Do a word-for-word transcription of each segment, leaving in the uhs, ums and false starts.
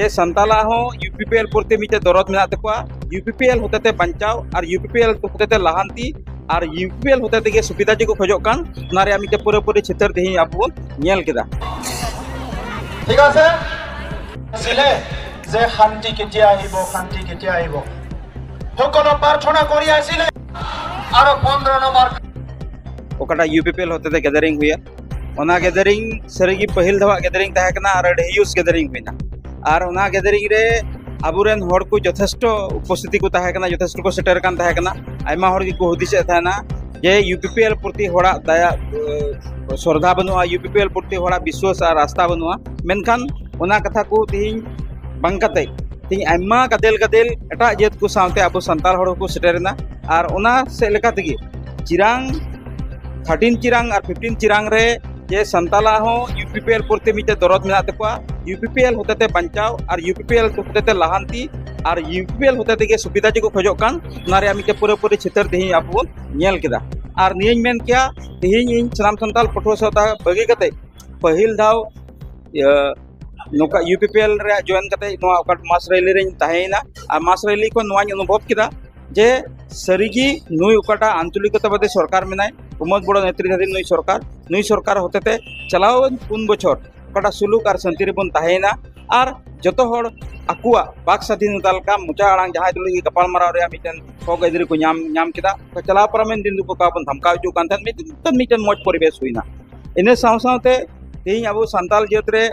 ᱥᱟᱱᱛᱟᱞᱟᱜ ᱦᱚᱸ U P P L ᱯᱨᱚᱛᱤ ᱢᱤᱫᱴᱮᱡ ᱫᱚᱨᱚᱫ ᱢᱮᱱᱟᱜ ᱛᱟᱠᱚᱣᱟ᱾ ᱭᱩ ᱯᱤ ᱯᱤ ᱮᱞ ᱦᱚᱛᱮᱛᱮ ᱵᱟᱧᱪᱟᱣ ᱟᱨ ᱭᱩ ᱯᱤ ᱯᱤ ᱮᱞ ᱦᱚᱛᱮᱛᱮ ᱞᱟᱦᱟᱱᱛᱤ ᱟᱨ ᱭᱩ ᱯᱤ ᱯᱤ ᱮᱞ ᱦᱚᱛᱮᱛᱮ ᱜᱮ ᱥᱩᱵᱤᱫᱷᱟ ᱡᱮ ᱠᱚ ᱠᱷᱚᱡᱚᱜ ᱠᱟᱱ, ᱚᱱᱟ ᱨᱮᱭᱟᱜ ᱢᱤᱫᱴᱮᱡ ᱯᱩᱨᱟᱹᱯᱩᱨᱤ ᱪᱤᱛᱟᱹᱨ ᱛᱮᱦᱮᱧ ᱟᱵᱚ ᱵᱚᱱ ᱧᱮᱞ ᱠᱮᱫᱟ᱾ ঠিক আছে? ছিলে যে শান্তি কেতিয়া আহিব, শান্তি কেতিয়া আহিব, সকলো প্ৰাৰ্থনা কৰি আছিলে। আৰু পোন্ধৰ নম্বৰ ᱚᱠᱟᱴᱟᱜ ᱭᱩ ᱯᱤ ᱯᱤ ᱮᱞ ᱦᱚᱛᱮᱛᱮ ᱜᱮᱫᱟᱨᱤᱝ ᱦᱩᱭᱟ, ᱚᱱᱟ ᱜᱮᱫᱟᱨᱤᱝ ᱥᱟᱹᱨᱤᱜᱮ ᱯᱟᱹᱦᱤᱞ ᱫᱷᱟᱣᱟᱜ ᱜᱮᱫᱟᱨᱤᱝ ᱛᱟᱦᱮᱸ ᱠᱟᱱᱟ ᱟᱨ ᱟᱹᱰᱤ ᱦᱤᱭᱩᱡᱽ ᱜᱮᱫᱟᱨᱤᱝ ᱦᱩᱭᱱᱟ᱾ ᱟᱨ ᱚᱱᱟ ᱜᱮᱫᱟᱨᱤᱝ ᱨᱮ ᱟᱵᱚᱨᱮᱱ ᱦᱚᱲ ᱠᱚ ᱡᱚᱛᱷᱮᱥᱴᱚ ᱩᱯᱚᱥᱛᱷᱤᱛᱤ ᱠᱚ ᱛᱟᱦᱮᱸ ᱠᱟᱱᱟ, ᱡᱚᱛᱷᱮᱥᱴᱚ ᱠᱚ ᱥᱮᱴᱮᱨ ᱟᱠᱟᱱ ᱛᱟᱦᱮᱸ ᱠᱟᱱᱟ᱾ ᱟᱭᱢᱟ ᱦᱚᱲ ᱜᱮᱠᱚ ᱦᱩᱫᱤᱥᱮᱫ ᱛᱟᱦᱮᱱᱟ ᱡᱮ ᱭᱩ ᱯᱤ ᱯᱤ ᱮᱞ ᱯᱨᱚᱛᱤ ᱦᱚᱲᱟᱜ ᱫᱟᱭᱟ, ᱥᱨᱚᱫᱷᱟ ᱵᱟᱹᱱᱩᱜᱼᱟ, ᱭᱩ ᱯᱤ ᱯᱤ ᱮᱞ ᱯᱨᱚᱛᱤ ᱦᱚᱲᱟᱜ ᱵᱤᱥᱣᱟᱥ ᱟᱨ ᱟᱥᱛᱷᱟ ᱵᱟᱹᱱᱩᱜᱼᱟ᱾ ᱢᱮᱱᱠᱷᱟᱱ ᱚᱱᱟ ᱠᱟᱛᱷᱟ ᱠᱚ ᱛᱮᱦᱮᱧ ᱵᱟᱝ ᱠᱟᱛᱮ ᱛᱮᱦᱮᱧ ᱟᱭᱢᱟ ᱜᱟᱫᱮᱞ ᱜᱟᱫᱮᱞ ᱮᱴᱟᱜ ᱡᱟᱹᱛ ᱠᱚ ᱥᱟᱶᱛᱮ ᱟᱵᱚ ᱥᱟᱱᱛᱟᱲ ᱦᱚᱲ ᱦᱚᱸᱠᱚ ᱥᱮᱴᱮᱨᱮᱱᱟ᱾ ᱟᱨ ᱚᱱᱟ ᱥᱮᱫ ᱞᱮᱠᱟ ᱛᱮᱜᱮ ᱪᱤᱨᱟᱝ ᱛᱷᱟᱨᱴᱤᱱ ᱪᱤᱨᱟᱝ ᱟᱨ ᱯᱷᱤᱯᱴᱤᱱ ᱪᱤᱨᱟᱝ ᱨᱮ ᱡᱮ ᱥᱟᱱᱛᱟᱞᱟᱜ ᱦᱚᱸ ᱭᱩ ᱯᱤ ᱯᱤ ᱮᱞ ᱯᱨᱚᱛᱤ ᱢᱤᱫᱴᱮᱡ ᱫᱚᱨᱚᱫ ᱢᱮᱱᱟᱜ ᱛᱟᱠᱚᱣᱟ, ᱭᱩ ᱯᱤ ᱯᱤ ᱮᱞ ᱦᱚᱛᱮᱛᱮ ᱵᱟᱧᱪᱟᱣ ᱟᱨ ᱭᱩ ᱯᱤ ᱯᱤ ᱮᱞ ᱦᱚᱛᱮᱛᱮ ᱞᱟᱦᱟᱱᱛᱤ ᱟᱨ ᱭᱩ ᱯᱤ ᱯᱤ ᱮᱞ ᱦᱚᱛᱮᱛᱮ ᱜᱮ ᱥᱩᱵᱤᱫᱷᱟ ᱡᱮ ᱠᱚ ᱠᱷᱚᱡᱚᱜ ᱠᱟᱱ, ᱚᱱᱟ ᱨᱮᱭᱟᱜ ᱢᱤᱫᱴᱮᱡ ᱯᱩᱨᱟᱹᱯᱩᱨᱤ ᱪᱤᱛᱟᱹᱨ ᱛᱮᱦᱮᱧ ᱟᱵᱚ ᱵᱚᱱ ᱧᱮᱞ ᱠᱮᱫᱟ᱾ ᱟᱨ ᱱᱤᱭᱟᱹᱧ ᱢᱮᱱ ᱠᱮᱭᱟ, ᱛᱮᱦᱮᱧ ᱤᱧ ᱥᱟᱱᱟᱢ ᱥᱟᱱᱛᱟᱲ ᱯᱟᱹᱴᱷᱩᱣᱟᱹ ᱥᱟᱶᱛᱟ ᱵᱟᱹᱜᱤ ᱠᱟᱛᱮ ᱯᱟᱹᱦᱤᱞ ᱫᱷᱟᱣ ᱤᱭᱟᱹ ᱱᱚᱝᱠᱟ ᱭᱩ ᱯᱤ ᱯᱤ ᱮᱞ ᱨᱮᱭᱟᱜ ᱡᱚᱭᱮᱱ ᱠᱟᱛᱮ ᱱᱚᱣᱟ ᱚᱠᱟ ᱢᱟᱥ ᱨᱮᱞᱤ ᱨᱮᱧ ᱛᱟᱦᱮᱸᱭᱮᱱᱟ᱾ ᱟᱨ ᱢᱟᱥ ᱨᱮᱞᱤ ᱠᱷᱚᱱ ᱱᱚᱣᱟᱧ ᱚᱱᱩᱵᱷᱚᱵ ᱠᱮᱫᱟ ᱡᱮ ᱥᱟᱹᱨᱤᱜᱮ ᱱᱩᱭ ᱚᱠᱟᱴᱟᱜ ᱟᱧᱪᱚᱞᱤᱠᱚᱛᱟᱵᱟᱫᱤ ᱥᱚᱨᱠᱟᱨ ᱢᱮᱱᱟᱭ, ᱯᱨᱚᱢᱳᱫ ᱵᱚᱲᱚ ᱱᱮᱛᱨᱤᱛᱵᱟᱫᱷᱤᱱ ᱱᱩᱭ ᱥᱚᱨᱠᱟᱨ, ᱱᱩᱭ ᱥᱚᱨᱠᱟᱨ ᱦᱚᱛᱮᱛᱮ ᱪᱟᱞᱟᱣᱮᱱ ᱯᱩᱱ ᱵᱚᱪᱷᱚᱨ ᱚᱠᱟᱴᱟᱜ ᱥᱩᱞᱩᱠ ᱟᱨ ᱥᱟᱱᱛᱤ ᱨᱮᱵᱚᱱ ᱛᱟᱦᱮᱸᱭᱮᱱᱟ᱾ ᱟᱨ ᱡᱚᱛᱚ ᱦᱚᱲ ᱟᱠᱚᱣᱟᱜ ᱵᱟᱠ ᱥᱟᱫᱷᱤᱱᱚᱛᱟ ᱞᱮᱠᱟ ᱢᱚᱪᱟ ᱟᱲᱟᱝ ᱡᱟᱦᱟᱸᱭ ᱛᱩᱞᱩᱡ ᱜᱮ ᱜᱟᱯᱟᱞ ᱢᱟᱨᱟᱣ ᱨᱮᱭᱟᱜ ᱢᱤᱫᱴᱮᱱ ᱦᱚᱠ ᱟᱹᱭᱫᱟᱹᱨᱤ ᱠᱚ ᱧᱟᱢ ᱧᱟᱢ ᱠᱮᱫᱟ᱾ ᱪᱟᱞᱟᱣ ᱯᱟᱨᱚᱢᱮᱱ ᱫᱤᱱ ᱫᱚᱠᱚ ᱚᱠᱟ ᱵᱚᱱ ᱫᱷᱟᱢᱠᱟᱣ ᱦᱚᱪᱚᱜ ᱠᱟᱱ ᱛᱟᱦᱮᱸᱫ, ᱢᱤᱫᱴᱮᱱ, ᱢᱤᱫᱴᱮᱱ ᱢᱚᱡᱽ ᱯᱚᱨᱤᱵᱮᱥ ᱦᱩᱭᱱᱟ᱾ ᱤᱱᱟᱹ ᱥᱟᱶ ᱥᱟᱶᱛᱮ ᱛᱮᱦᱮᱧ ᱟᱵᱚ ᱥᱟᱱᱛᱟᱲ ᱡᱟᱹᱛ ᱨᱮ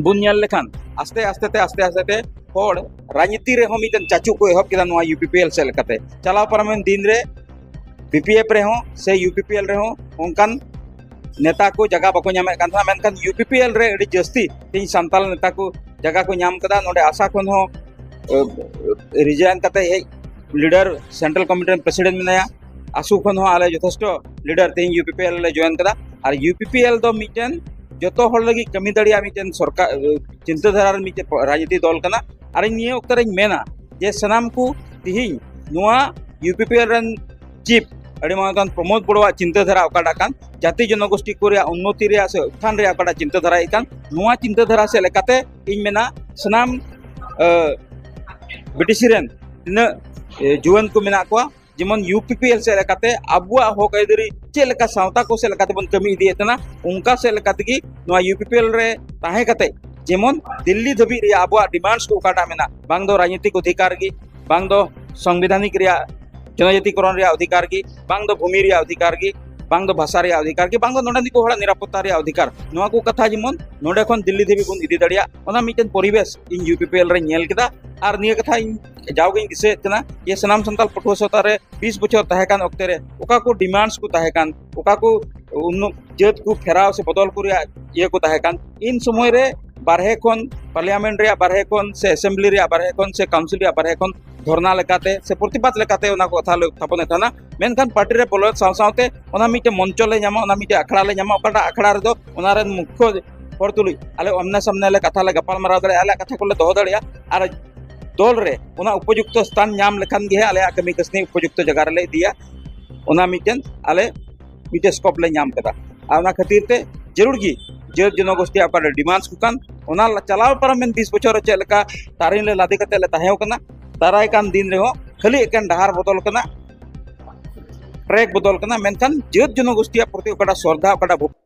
ᱵᱚᱱ ᱧᱮᱞ ᱞᱮᱠᱷᱟᱱ ᱟᱥᱛᱮ ᱟᱥᱛᱮ ᱛᱮ ᱟᱥᱛᱮ ᱟᱥᱛᱮ ᱛᱮ ᱦᱚᱲ ᱨᱟᱡᱽᱱᱤᱛᱤ ᱨᱮᱦᱚᱸ ᱢᱤᱫᱴᱮᱱ ᱪᱟᱪᱳ ᱠᱚ ᱮᱦᱚᱵ ᱠᱮᱫᱟ ᱱᱚᱣᱟ ᱭᱩ ᱯᱤ ᱯᱤ ᱮᱞ ᱥᱮᱫ ᱞᱮᱠᱟᱛᱮ᱾ ᱪᱟᱞᱟᱣ ᱯᱟᱨᱚᱢᱮᱱ ᱫᱤᱱ ᱨᱮ ᱵᱤ ᱯᱤ ᱮᱯᱷ ᱨᱮᱦᱚᱸ ᱥᱮ ᱭᱩ ᱯᱤ ᱯᱤ ᱮᱞ ᱨᱮᱦᱚᱸ ᱚᱱᱠᱟᱱ ᱱᱮᱛᱟ ᱠᱚ ᱡᱟᱭᱜᱟ ᱵᱟᱠᱚ ᱧᱟᱢᱮᱫ ᱠᱟᱱ ᱛᱟᱦᱮᱱᱟ, ᱢᱮᱱᱠᱷᱟᱱ ᱭᱩ ᱯᱤ ᱯᱤ ᱮᱞ ᱨᱮ ᱟᱹᱰᱤ ᱡᱟᱹᱥᱛᱤ ᱛᱮᱦᱮᱧ ᱥᱟᱱᱛᱟᱲ ᱱᱮᱛᱟ ᱠᱚ ᱡᱟᱭᱜᱟ ᱠᱚ ᱧᱟᱢ ᱠᱮᱫᱟ᱾ ᱱᱚᱰᱮ ᱟᱥᱟ ᱠᱷᱚᱱ ᱦᱚᱸ ᱨᱤᱡᱟᱭᱤᱱ ᱠᱟᱛᱮ ᱦᱮᱡ ᱞᱤᱰᱟᱨ ᱥᱮᱱᱴᱨᱟᱞ ᱠᱚᱢᱤᱴᱤ ᱨᱮᱱ ᱯᱨᱮᱥᱤᱰᱮᱱᱴ ᱢᱮᱱᱟᱭᱟ, ᱟᱥᱩ ᱠᱷᱚᱱ ᱦᱚᱸ ᱟᱞᱮ ᱡᱚᱛᱷᱮᱥᱴᱚ ᱞᱤᱰᱟᱨ ᱛᱮᱦᱮᱧ ᱭᱩ ᱯᱤ ᱯᱤ ᱮᱞ ᱞᱮ ᱡᱚᱭᱮᱱ ᱠᱟᱫᱟ᱾ ᱟᱨ ᱭᱩ ᱯᱤ ᱯᱤ ᱮᱞ ᱫᱚ ᱢᱤᱫᱴᱮᱱ ᱡᱚᱛᱚ ᱦᱚᱲ ᱞᱟᱹᱜᱤᱫ ᱠᱟᱹᱢᱤ ᱫᱟᱲᱮᱭᱟᱜ ᱢᱤᱫᱴᱮᱱ ᱥᱚᱨᱠᱟᱨ ᱪᱤᱱᱛᱟᱹ ᱫᱷᱟᱨᱟ ᱨᱮᱱ ᱢᱤᱫᱴᱮᱱ ᱨᱟᱡᱽᱱᱤᱛᱤ ᱫᱚᱞ ᱠᱟᱱᱟ᱾ ᱟᱨ ᱤᱧ ᱱᱤᱭᱟᱹ ᱚᱠᱛᱚ ᱨᱮᱧ ᱢᱮᱱᱟ ᱡᱮ ᱥᱟᱱᱟᱢ ᱠᱚ ᱛᱮᱦᱮᱧ ᱱᱚᱣᱟ ᱭᱩ ᱯᱤ ᱯᱤ ᱮᱞ ᱨᱮᱱ ᱪᱤᱯ ᱟᱹᱰᱤ ᱢᱟᱨᱟᱝ ᱯᱨᱚᱢᱳᱫ ᱵᱚᱲᱚᱣᱟᱜ ᱪᱤᱱᱛᱟᱹ ᱫᱷᱟᱨᱟ ᱚᱠᱟᱴᱟᱜ ᱠᱟᱱ, ᱡᱟᱹᱛᱤ ᱡᱚᱱᱚᱜᱳᱥᱴᱤ ᱠᱚ ᱨᱮᱭᱟᱜ ᱩᱱᱱᱚᱛᱤ ᱨᱮᱭᱟᱜ ᱥᱮ ᱩᱛᱛᱷᱟᱱ ᱨᱮᱭᱟᱜ ᱚᱠᱟᱴᱟᱜ ᱪᱤᱱᱛᱟᱹ ᱫᱷᱟᱨᱟ ᱦᱮᱡ ᱠᱟᱱ, ᱱᱚᱣᱟ ᱪᱤᱱᱛᱟᱹ ᱫᱷᱟᱨᱟ ᱥᱮᱫ ᱞᱮᱠᱟᱛᱮ ᱤᱧ ᱢᱮᱱᱟ ᱥᱟᱱᱟᱢ ᱵᱤᱴᱤᱥᱤ ᱨᱮᱱ ᱛᱤᱱᱟᱹᱜ ᱡᱩᱣᱟᱹᱱ ᱠᱚ ᱢᱮᱱᱟᱜ ᱠᱚᱣᱟ, ᱡᱮᱢᱚᱱ ᱤᱭᱩ ᱯᱤ ᱯᱤ ᱮᱞ ᱥᱮᱫ ᱞᱮᱠᱟᱛᱮ ᱟᱵᱚᱣᱟᱜ ᱦᱚᱠ ᱟᱹᱭᱫᱟᱹᱨᱤ ᱪᱮᱫ ᱞᱮᱠᱟ ᱥᱟᱶᱛᱟ ᱠᱚ ᱥᱮᱫ ᱞᱮᱠᱟᱛᱮ ᱵᱚᱱ ᱠᱟᱹᱢᱤ ᱤᱫᱤᱭᱮᱫ ᱠᱟᱱᱟ, ᱚᱱᱠᱟ ᱥᱮᱫ ᱞᱮᱠᱟ ᱛᱮᱜᱮ ᱱᱚᱣᱟ ᱤᱭᱩ ᱯᱤ ᱯᱤ ᱮᱞ ᱨᱮ ᱛᱟᱦᱮᱸ ᱠᱟᱛᱮ ᱡᱮᱢᱚᱱ ᱫᱤᱞᱞᱤ ᱫᱷᱟᱹᱵᱤᱡ ᱨᱮᱭᱟᱜ ᱟᱵᱚᱣᱟᱜ ᱰᱤᱢᱟᱱᱰᱥ ᱠᱚ ᱚᱠᱟᱴᱟᱜ ᱢᱮᱱᱟᱜ, ᱵᱟᱝ ᱫᱚ ᱨᱟᱡᱽᱱᱤᱛᱤᱠ ᱚᱫᱷᱤᱠᱟᱨ ᱜᱮ, ᱵᱟᱝ ᱫᱚ ᱥᱚᱝᱵᱤᱫᱷᱟᱱᱤᱠ ᱨᱮᱭᱟᱜ, ᱡᱚᱱᱚᱡᱟᱛᱤᱠᱚᱨᱚᱱ ᱨᱮᱭᱟᱜ ᱚᱫᱷᱤᱠᱟᱨ ᱜᱮ, ᱵᱟᱝ ᱫᱚ ᱵᱷᱩᱢᱤ ᱨᱮᱭᱟᱜ ᱚᱫᱷᱤᱠᱟᱨ ᱜᱮ, ᱵᱟᱝ ᱫᱚ ᱵᱷᱟᱥᱟ ᱨᱮᱭᱟᱜ ᱚᱫᱷᱤᱠᱟᱨ ᱜᱮ, ᱵᱟᱝ ᱫᱚ ᱱᱚᱰᱮᱱ ᱫᱤᱠᱩ ᱦᱚᱲᱟᱜ ᱱᱤᱨᱟᱯᱚᱛᱛᱟ ᱨᱮᱭᱟᱜ ᱚᱫᱷᱤᱠᱟᱨ, ᱱᱚᱣᱟ ᱠᱚ ᱠᱟᱛᱷᱟ ᱡᱮᱢᱚᱱ ᱱᱚᱰᱮ ᱠᱷᱚᱱ ᱫᱤᱞᱞᱤ ᱫᱷᱟᱹᱵᱤᱡ ᱵᱚᱱ ᱤᱫᱤ ᱫᱟᱲᱮᱭᱟᱜ, ᱚᱱᱟ ᱢᱤᱫᱴᱮᱱ ᱯᱚᱨᱤᱵᱮᱥ ᱤᱧ ᱤᱭᱩ ᱯᱤ ᱯᱤ ᱮᱞ ᱨᱮᱧ ᱧᱮᱞ ᱠᱮᱫᱟ᱾ ᱟᱨ ᱱᱤᱭᱟᱹ ᱠᱟᱛᱷᱟ ᱤᱧ ᱡᱟᱣᱜᱮᱧ ᱫᱤᱥᱟᱹᱭᱮᱫ ᱠᱟᱱᱟ ᱡᱮ ᱥᱟᱱᱟᱢ ᱥᱟᱱᱛᱟᱲ ᱯᱟᱹᱴᱷᱩᱣᱟᱹ ᱥᱟᱶᱛᱟ ᱨᱮ ᱵᱤᱥ ᱵᱚᱪᱷᱚᱨ ᱛᱟᱦᱮᱸ ᱠᱟᱱ ᱚᱠᱛᱮ ᱨᱮ ᱚᱠᱟ ᱠᱚ ᱰᱤᱢᱟᱱᱰᱥ ᱠᱚ ᱛᱟᱦᱮᱸ ᱠᱟᱱ, ᱚᱠᱟ ᱠᱚ ᱩᱱᱱᱚ-, ᱡᱟᱹᱛ ᱠᱚ ᱯᱷᱮᱨᱟᱣ ᱥᱮ ᱵᱚᱫᱚᱞ ᱠᱚ ᱨᱮᱭᱟᱜ ᱤᱭᱟᱹ ᱠᱚ ᱛᱟᱦᱮᱸ ᱠᱟᱱ, ᱤᱱ ᱥᱚᱢᱚᱭ ᱨᱮ ᱵᱟᱨᱦᱮ ᱠᱷᱚᱱ, ᱯᱟᱨᱞᱤᱭᱟᱢᱮᱱᱴ ᱨᱮᱭᱟᱜ ᱵᱟᱨᱦᱮ ᱠᱷᱚᱱ ᱥᱮ ᱮᱥᱮᱢᱵᱞᱤ ᱨᱮᱭᱟᱜ ᱵᱟᱨᱦᱮ ᱠᱷᱚᱱ ᱥᱮ ᱠᱟᱣᱩᱱᱥᱤᱞ ᱨᱮᱭᱟᱜ ᱵᱟᱨᱦᱮ ᱠᱷᱚᱱ ᱫᱷᱚᱨᱱᱟ ᱞᱮᱠᱟᱛᱮ ᱥᱮ ᱯᱨᱚᱛᱤᱵᱟᱫ ᱞᱮᱠᱟᱛᱮ ᱚᱱᱟ ᱠᱚ ᱠᱟᱛᱷᱟ ᱞᱮ ᱩᱛᱛᱷᱟᱯᱚᱱᱮᱫ ᱛᱟᱦᱮᱱᱟ᱾ ᱢᱮᱱᱠᱷᱟᱱ ᱯᱟᱨᱴᱤ ᱨᱮ ᱵᱚᱞᱚ ᱥᱟᱶ ᱥᱟᱶᱛᱮ ᱚᱱᱟ ᱢᱤᱫᱴᱮᱱ ᱢᱚᱧᱪᱚ ᱞᱮ ᱧᱟᱢᱟ, ᱚᱱᱟ ᱢᱤᱫᱴᱮᱱ ᱟᱠᱷᱲᱟ ᱞᱮ ᱧᱟᱢᱟ, ᱚᱠᱟᱴᱟᱜ ᱟᱠᱷᱲᱟ ᱨᱮᱫᱚ ᱚᱱᱟ ᱨᱮᱱ ᱢᱩᱠᱷᱭᱚ ᱦᱚᱲ ᱛᱩᱞᱩᱡ ᱟᱞᱮ ᱟᱢᱱᱮ ᱥᱟᱢᱱᱮ ᱞᱮ ᱠᱟᱛᱷᱟ ᱞᱮ ᱜᱟᱯᱟᱞ ᱢᱟᱨᱟᱣ ᱫᱟᱲᱮᱭᱟᱜᱼᱟ, ᱟᱞᱮᱭᱟᱜ ᱠᱟᱛᱷᱟ ᱠᱚᱞᱮ ᱫᱚᱦᱚ ᱫᱟᱲᱮᱭᱟᱜᱼᱟ᱾ ᱟᱨ ᱫᱚᱞ ᱨᱮ ᱚᱱᱟ ᱩᱯᱚᱡᱩᱠᱛᱚ ᱥᱛᱷᱟᱱ ᱧᱟᱢ ᱞᱮᱠᱷᱟᱱ ᱜᱮ ᱦᱟᱸᱜ ᱟᱞᱮᱭᱟᱜ ᱠᱟᱹᱢᱤ ᱠᱟᱹᱥᱱᱤ ᱩᱯᱚᱡᱩᱠᱛᱚ ᱡᱟᱭᱜᱟ ᱨᱮᱞᱮ ᱤᱫᱤᱭᱟ᱾ ᱚᱱᱟ ᱢᱤᱫᱴᱮᱱ ᱟᱞᱮ ᱢᱤᱫᱴᱮᱱ ᱥᱠᱳᱯ ᱞᱮ ᱧᱟᱢ ᱠᱮᱫᱟ᱾ ᱟᱨ ᱚᱱᱟ ᱠᱷᱟᱹᱛᱤᱨ ᱛᱮ ᱡᱟᱹᱨᱩᱲ ᱜᱮ ᱡᱟᱹᱛ ᱡᱚᱱᱚᱜᱳᱥᱴᱤ ᱚᱠᱟᱨᱮ ᱰᱤᱢᱟᱱᱰᱥ ᱠᱚ ᱠᱟᱱ, ᱚᱱᱟ ᱞᱟ-, ᱪᱟᱞᱟᱣ ᱯᱟᱨᱚᱢᱮᱱ ᱵᱤᱥ ᱵᱚᱪᱷᱚᱨ ᱨᱮ ᱪᱮᱫ ᱞᱮᱠᱟ ᱛᱟᱨᱤᱱ ᱞᱮ ᱞᱟᱫᱮ ᱠᱟᱛᱮ ᱞᱮ ᱛᱟᱦᱮᱸ ᱠᱟᱱᱟ, ᱫᱟᱨᱟᱭ ᱠᱟᱱ ᱫᱤᱱ ᱨᱮᱦᱚᱸ ᱠᱷᱟᱹᱞᱤ ᱮᱠᱮᱱ ᱰᱟᱦᱟᱨ ᱵᱚᱫᱚᱞ ᱠᱟᱱᱟ, ᱴᱨᱮᱠ ᱵᱚᱫᱚᱞ ᱠᱟᱱᱟ, ᱢᱮᱱᱠᱷᱟᱱ ᱡᱟᱹᱛ ᱡᱚᱱᱚᱜᱳᱥᱴᱤᱭᱟᱜ ᱯᱨᱚᱛᱤ ᱚᱠᱟᱴᱟᱜ ᱥᱨᱚᱫᱷᱟ, ᱚᱠᱟᱴᱟᱜ ᱵᱷᱚᱠ-,